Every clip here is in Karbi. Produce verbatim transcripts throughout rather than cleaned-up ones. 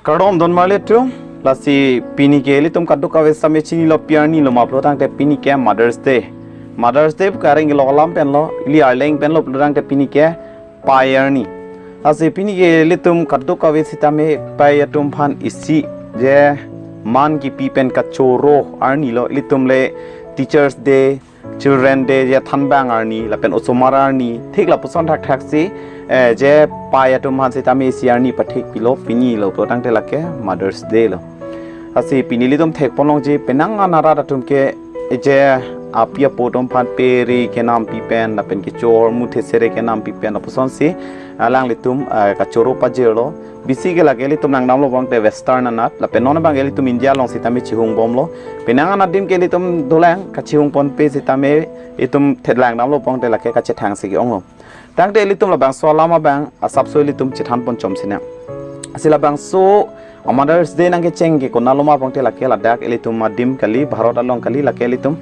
Kardom don marli atum, lasi pini ke ilitum kadokave sitame chinilo, pi arni lo ma pulotangte pini ke Mother's Day. Mother's Day kareng lo alam pen lo, ili arleng pen lo pulotangte pini ke pai arni. Lasi pini ke ilitum kadokave sitame pai atum aphan isi je man kipi pen kachoro arni lo, ilitum le Teachers Day, Children Day, je thanbang arni lapen osomar arni, thik lapuson thakthak si, eh, je pai atum aphan sitame isi arni pathekpilo, pini lo pulotangte lake Mother's Day lo. Lasi pini ilitum thekpon longji penang an arat atum ke, eh, je api apo atum aphan peri kenampi pen lapen kechor muthe sere kenampi pen lapuson si alanglitum, eh, kachoro pajirlo. Bisi ke lake ilitum langdamlo pulotangte Western anat, lapen non abang ke ilitum India along sitame chihung bomlo. Penang an adim ke ilitum dolang kachihung ponpe sitame itum the langdamlo pulotangte lake kachethang si ke-onglo. Tangte ilitum labangso alam abang asapso ilitum chethan pon chom sinang. Lasi labangso a Mother's Day nangkecheng ke konatlo ma pulotangte lake ladak ilitum adim kali, Bharat along kali, lake ilitum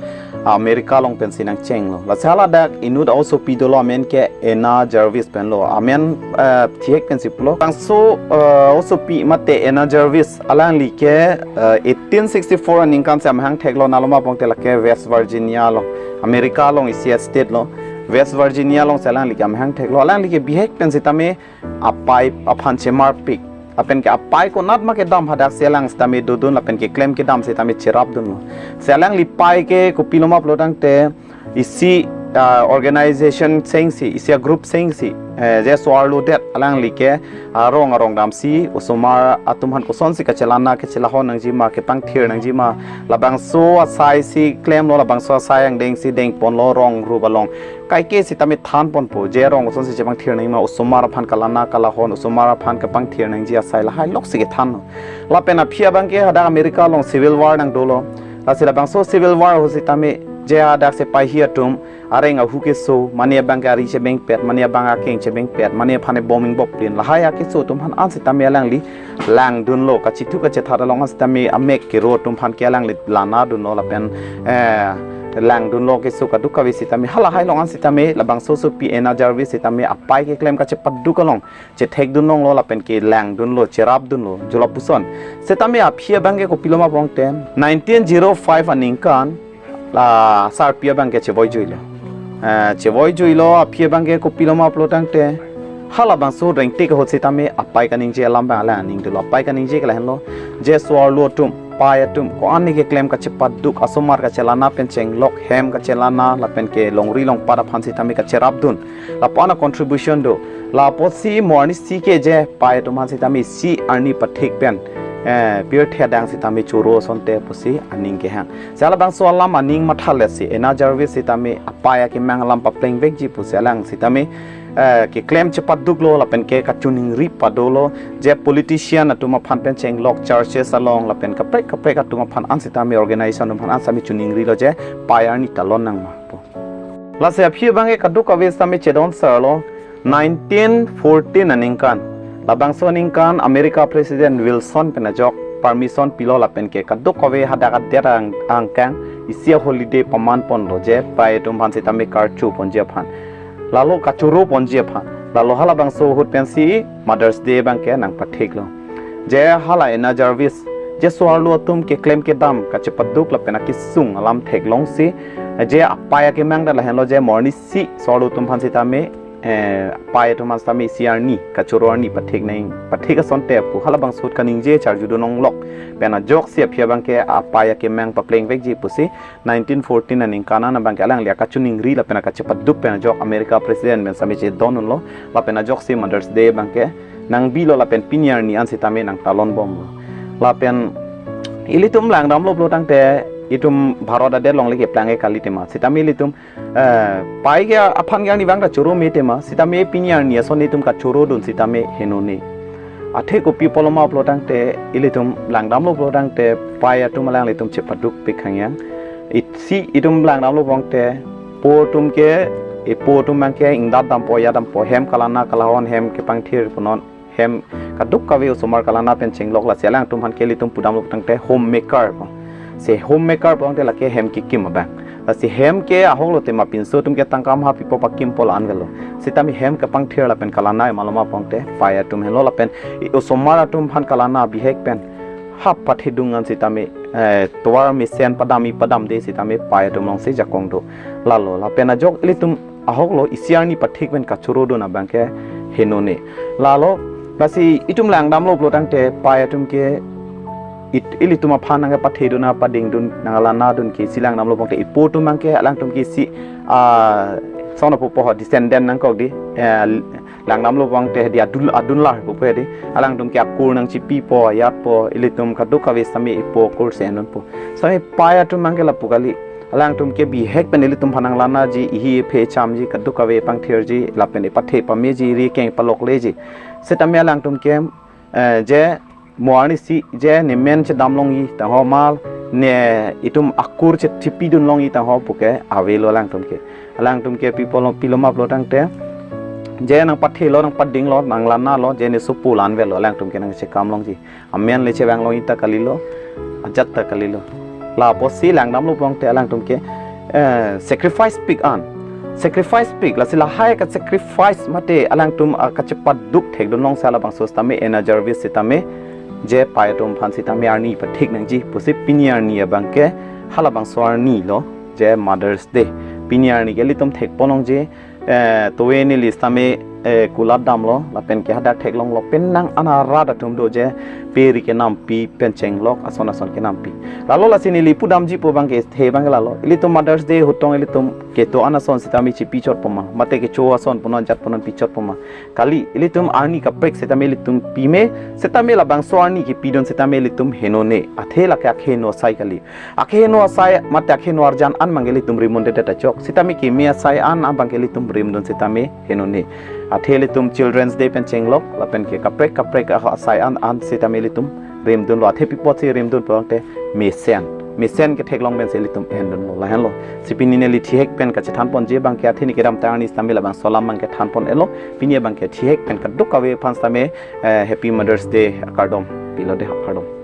America along pensi nangchenglo. Lasi haladak inut a-osopi dolo, amen ke Anna Jarvis pen lo. Amen, eh, thihek pensi pulo. Labangso, eh, osopi mate Anna Jarvis alangli ke, eh, eighteen sixty-four aningkan si amahang theklo, natlo ma pulotangte lake West Virginia along, America along isi state lo. West Virginia along si alangli ke amahang theklo. Alangli ke bihek pen sitame apai aphan chemarpik. Lapen ke apai konat ma kedam hadak si alang sitame dodun lapen keklem kedam sitame cherapdunlo. Si alangli pai ke kopilo ma pulotangte isi, ah, organization seng si, isi a-group seng si, eh, je so-arlo det alangli ke arong arong damsi osomar atum aphan kosonsi kachelana kachelahon nangji ma, kepangthir nangji ma, labangso asai si klemlo, labangso asai angdeng si dengponlo, rong rup along kaike sitame than ponpo, je rong kosonsi chepangthir nangji ma, osomar aphan kalana kalahon, osomar aphan kepangthir nangji asai lahai lok si kethanlo. Lapen aphi abang ke hadak America along Civil War nangdolo. Lasi labangso Civil War ahut sitame je hadak sepai hi atum areng ahu keso, mane abang ke ari chebengpet, mane abang akeng chebengpet, mane aphan bom ingbop plin, lahai akeso atum aphan an sitame alangli langdunlo, kachithu kachethat along an sitame amek kero atum aphan ke alangli lanadunlo lapen, eh, langdunlo keso kadokave sitame, halahai along an sitame labangso osopi Anna Jarvis sitame apai keklem kachepaduk along chethekdun longlo lapen ke langdunlo, cherapdunlo, jo lapuson. Sitame aphi abang ke kopilo ma pulotangte nineteen zero five aningkan la sarpi abang ke chevoijuilo. Eh, chevoijuilo, aphi abang ke kopilo ma pulotangte halabangso rengtik ahut sitame apai kaningje alam abang alang aning dolo. Apai kaningje ke lahenlo, je so-arlo atum, pai atum, ko-an ne keklem kachepaduk, asomar kachelana pen chenglok, hem kachelana lapen ke longri longpat aphan sitame kacherapdun, lapu-an a-contribution do. Lapusi mo arnisi ke je pai atum aphan sitame isi arni pathek pen, eh, pirthe adang sitame choro asonte pusi aning kehang. Si halabangso alam aning mathalet si Anna Jarvis sitame apai akemang alam paplengvekji pusi alang sitame, eh, keklem chepaduklo lapen ke kachiningri padolo, je politician atum aphan pen chenglok churches along lapen kaprek kaprek atum aphan an sitame, organization atum aphan an sitame chiningrilo je pai arni talon nangma pu. Lasi aphi abang ke kadokave sitame chedon serlo. Nineteen fourteen aningkan, labangso aningkan America President Wilson pen ajok permission pilo lapen ke kadokave hadak adet ang-, angkang isi a-holiday paman ponlo je pai atum aphan sitame karcho ponji aphan, lalo kachoro ponji aphan. Lalo halabangso ahut pensi Mother's Day abang ke nangpatheklo. Je hala Anna Jarvis, je so-arlo atum keklem kedam kachepaduk lapen akesung alam theklongsi, je apai akemang ta lahenlo je mo arnisi so-arlo atum aphan sitame, eh, pai atum aphan sitame isi arni, kachoro arni pathek nang, pathek asonte pu halabangso ahut kaningje charjudun longlok pen ajoksi aphi abang ke apai akemang paplengvekji pusi nineteen fourteen aningkan an abang ke alangli akachiningri lapen akachepaduk pen ajok America President pen sitame chedondunlo, lapen ajoksi Mother's Day abang ke nangbilo lapen pini arni an sitame nangtalon bomlo. Lapen ilitum langdamlo pulotangte itum Bharat adet along le keplang ke kali tema. Sitame ilitum, eh, pai ke aphan ke arnivang kachoro me tema. Sitame pini arni ason itum kachorodun sitame henone. Athe kopi pulo ma pulotangte ilitum langdamlo pulotangte pai atum alanglitum chepadukpik khangyang. Isi itum langdamlo pulotangte po atum ke, e po atum abang ke ingdat dampo, ya dampo, hem kalana kalahon, hem kepangthir punon, hem kadokave osomar kalana pen chenglok, lasi alangtum aphan ke ilitum pudamlo pulotangte homemaker pu. Si homemaker pulotangte lake hem kekim abang. Lasi hem ke ahok lote ma pinso atum ke tangka maha pipo pakimpo la-an avelo. Sitame hem kepangthir lapen kalana maloma pangte pei atum henlo lapen i osomar atum aphan kalana bihek pen hap pathedung an sitame, eh, tovar mesen padam-i padamde sitame pei atum alongsi jakong do. Lalo lapen ajok ilitum ahok lo isi arni pathik pen kachorudun abang ke henone. Lalo lasi itum langdamlo pulo tangte pei atum ke it, ilitum aphan nangkepathedun, padingdun, nanglanadun ke isi langdamlo pangte ipo atum abang ke alangtum ke isi, ah, sona pupo ho descendant nangkok di, eh, langdamlo pangte di adun, adun lar pupo di. Alangtum ke akur nangchipipo, ayatpo, ilitum kadokave sitame ipo akur si endunpo. Sitame pei atum abang ke lapu kali. Alangtum ke bihek pen ilitum aphan nanglanaji, ihi iphe chamji, kadokave pangthirji, lapen ipathe pameji, ri keng palokleji. Sitame alangtum ke, eh, je mo arni si je ne men chedam longji tangho mal ne itum akur che chipidun longji tangho puke avelo alangtum ke. Alangtum ke pipo lo piloma pulo tangte je nangpathelo, nangpadinglo, nanglanalo, je ne sopo la-an avelo, alangtum ke nangchekam longji. Amen le chevang longji ta kalilo, ajat ta kalilo. Lapusi langdamlo pangte alangtum ke, eh, sacrifice pik an. Sacrifice pik, lasi lahai kasacrifice mate alangtum, ah, kachepaduk thekdun longsi halabangso sitame Anna Jarvis sitame je pei atum aphan sitame arni pathik nangji pusi pini arni abang ke halabangso arni lo je Mother's Day. Pini arni ke ilitum thekpon longji, eh, tovar neli sitame, eh, kulat damlo lapen ke hadak theklonglo, penang an arat atum do je peri kenampi pen chenglok ason ason kenampi. Lalo lasi neli pudamji pu abang kethe abang ke lalo. Ilitum Mother's Day ahutong ilitum keto an ason sitame chipichotpo ma, mate kecho ason punon jat punon pichotpo ma. Kali, ilitum arni kaprek sitame ilitum pime, sitame labangso arni kepidun sitame ilitum henone. Athe lake akheno asai kali. Akheno asai mate akheno arjan an abang ke ilitum rimdunde ta chok. Sitame keme asai an abang ke ilitum rimdun sitame henone. Athe ilitum Children's Day pen chenglok lapen ke kaprek kaprek ah asai an an sitame ilitum rimdunlo. Athe pi apotsi rimdun pulangte mesen. Mesen ketheklong pensi ilitum endunlo, lahenlo. Si pini neli thihek pen kachethanponji abang ke athe ne kedamtang arni sitame labangso alam abang kethanpon-etlo. Pini abang ke thihek pen kadokave aphan sitame, eh, Happy Mother's Day akardom. Pilo de akardom.